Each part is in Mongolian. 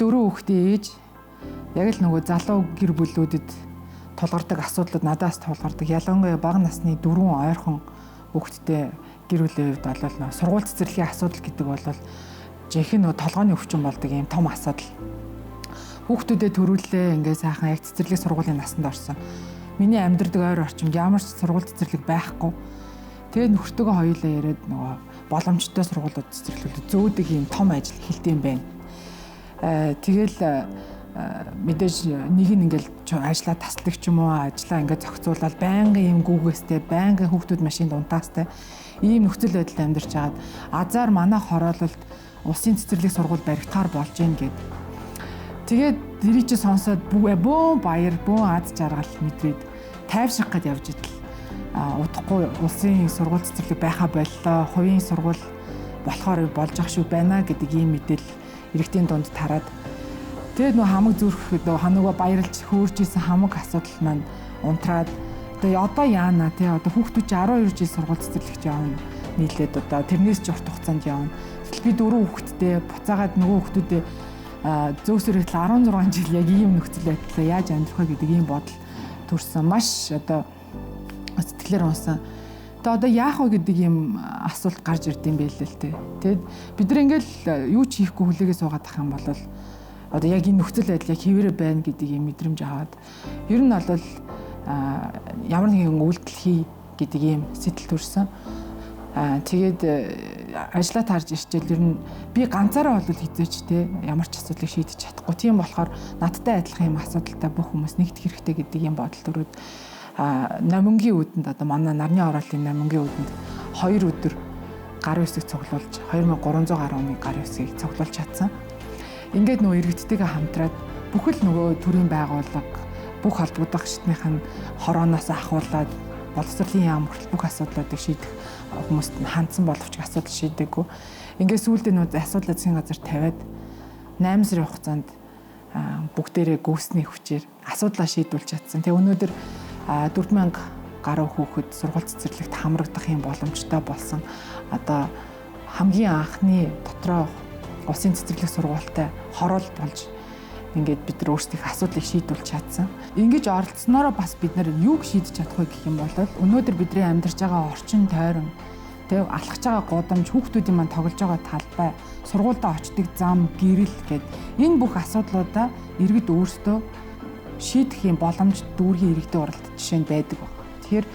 Дөрөв хүүхдийн ээж, яг л нөгөө залуу гэр бүлүүдэд тулгардаг асуудлууд надаас тулгардаг. Ялангуяа бага насны дөрвөн ойрхон хүүхэдтэй гэр бүлийн хувьд бол нөгөө сургууль цэцэрлэгийн асуудал гэдэг бол жинхэнэ нөгөө толгойн өвчин болдог юм том асуудал. Хүүхдүүдэд төрүүллээ, ингээ сайхан яг цэцэрлэг сургуулийн насанд орсон. Миний амьдардаг ойр орчимд ямар ч сургууль цэцэрлэг байхгүй. Тэгээ нөхөртөөгөө хоёулаа яриад нөгөө боломжтой сургуулиуд цэцэрлэгүүд зөөдөг юм том ажил эхэлдэг юм байна. Тэгэл мэдээж нэг нь ингээл ажлаа тасдаг ч юм уу, ажлаа ингээд зохицуулаад байнгын юм гүүгээстэй, байнгын хүүхдүүд машинд унтаастай ийм нөхцөл байдалд амьдарч хагаад азар манай хороололд улсын цэцэрлэг сургууль баригдахаар болж гин гэд. Тэгээд тэрий чи сонсоод бөөн баяр, бөөн аз жаргал мэдрээд тайвшрах гээд явж идэл. Удахгүй улсын сургууль цэцэрлэг байхаа боллоо, хувийн сургууль болохоор болж ах шүү байна гэдэг ийм мэдээлэл иргэдийн дунд тараад тэгээд нөгөө хамаг зүрх нөгөө баярлж хөөрж исэн хамаг асуудал маань унтраад одоо яана тий, одоо хүүхдүүд чи 12 жил сургууль цэцэрлэгт явна, нийлээд одоо тэрнээс ч урт хугацаанд явна. Гэтэл би дөрөв хүүхэдтэй буцаагаад нөгөө хүүхдүүдээ зөөсөр хэтэл 16 жил яг ийм нөхцөл байдлаа яаж амьдрах вэ гэдэг ийм бодол төрсөн. Маш одоо сэтгэлээр унсан. Тэгээ одоо яах вэ гэдэг ийм асуулт гарч ирд юм байл л тээ. Тэгэд бид нар ингээл юу ч хийхгүй хүлээгээ суугаад ах юм бол одоо яг энэ нөхцөл байдал яг хэвээрээ байна гэдэг ийм мэдрэмж аваад ер нь бол ямар нэгэн үйлдэл хий гэдэг ийм сэтэл төрсөн. Тэгээд ажлаа таарж ирчээл ер нь би ганцаараа бол хизээч те ямар ч асуудлыг шийдэж чадахгүй. Тийм болохоор надтай адилхан юм асуудалтай бүх хүмүүс нэгдэх хэрэгтэй гэдэг ийм бодол төрөөд Номингийн үүдэнд одоо манай нарны ороолын Номингийн үүдэнд 2 өдөр гар үсэг цуглуулж 2300 гаруй оны гар үсгийг цуглуулж чадсан. Ингээд нөгөө иргэдтэйгээ хамтраад бүхэл нөгөө төрийн байгууллага, бүх холбогдох шатных нь хорооноос ахуулаад боловсролын яам хүртэл бүх асуудлуудыг шийдэх хүмүүст нь хандсан боловч асуудал шийдээгүй. Ингээд сүүлдээ нөгөө асуудлаа засгийн газар тавиад 8 сарын хугацаанд бүгдээрээ гүйсний хүчээр асуудлаа шийдүүлж чадсан. Тэгээ өнөөдөр 4000 гаруй хүүхэд сургууль цэцэрлэгт хамрагдах юм боломжтой болсон. Одоо хамгийн анхны дотроо улсын цэцэрлэг сургуультай хороол болж ингээд бид нар өөрсдийнх асуудлыг шийдүүлж чадсан. Ингэж оролцсноороо бас бид нар юуг шийдэж чадах вэ гэх юм бол өнөөдөр бидний амьдарч байгаа орчин тойрон, тэг алхаж байгаа гудамж, хүүхдүүдийн маань тоглож байгаа талбай, сургуульдаа очдог зам, гэрэл гэд энэ бүх асуудлуудаа иргэд өөрсдөө шийдэх юм боломж дүүргийн иргэдийн уралд жишээ нь байдаг баг. Тэгэхээр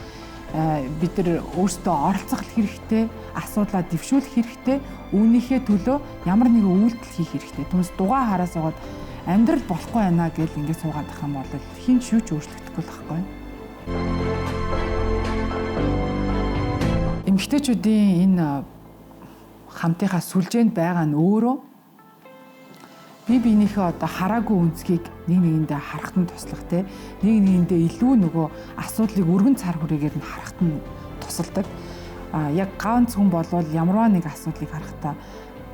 бид нар өөрсдөө оролцох хэрэгтэй, асуудлаа дэвшүүлэх хэрэгтэй, үүнийхээ төлөө ямар нэгэн үйлдэл хийх хэрэгтэй. Түүнээс дугаа хараа суугаад амьдрал болохгүй байна гэж ингээд суугаад ах юм бол хин ч юу ч өөрчлөгдөхгүй л байхгүй. Эмэгтэйчүүдийн энэ хамтынхаа сүлжээнд байгаа нь өөрөө бие биенийхээ одоо хараагүй өнцгийг нэг нэгэндээ харахад нь туслах те, нэг нэгэндээ илүү нөгөө асуудлыг өргөн цар хүрээгээр нь харахад нь тусалдаг. Яг ганц хүн болвол ямарваа нэг асуудлыг харахтаа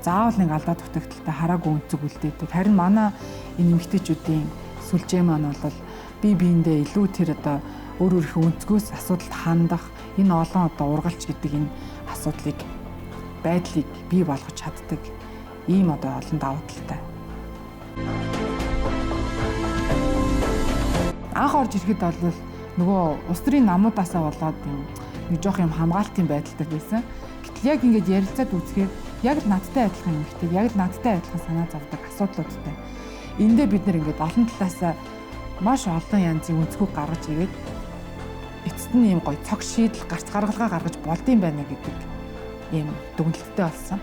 заавал нэг алдаа дутагдaltaй хараагүй өнцөг үлдээдэг. Харин манай энэ эмэгтэйчүүдийн сүлжээ маань бол бие биендээ илүү тэр одоо өөр өөрийнхөө өнцгөөс асуудалд хандах, энэ олон одоо ургалч гэдэг энэ асуудлыг байдлыг бий болгож чаддаг ийм одоо олон давуу талтай. Анх орж ирэхэд бол нөгөө улс төрийн намуудаасаа болоод юм нэг жоох юм хамгаалтын байдалтай байсан. Гэтэл яг ингээд ярилцаад үзэхээр яг л надтай адилхан эмэгтэй, яг л надтай адилхан санаа зовдөг асуудлуудтай. Эндээ бид нэр ингээд олон талаасаа маш олон янзын өнцгүүд гаргаж ирээд эцэст нь ийм гоё цог шийдэл гарц гаргалгаа гаргаж болдсон байна гэдэг ийм дүгнэлттэй болсон.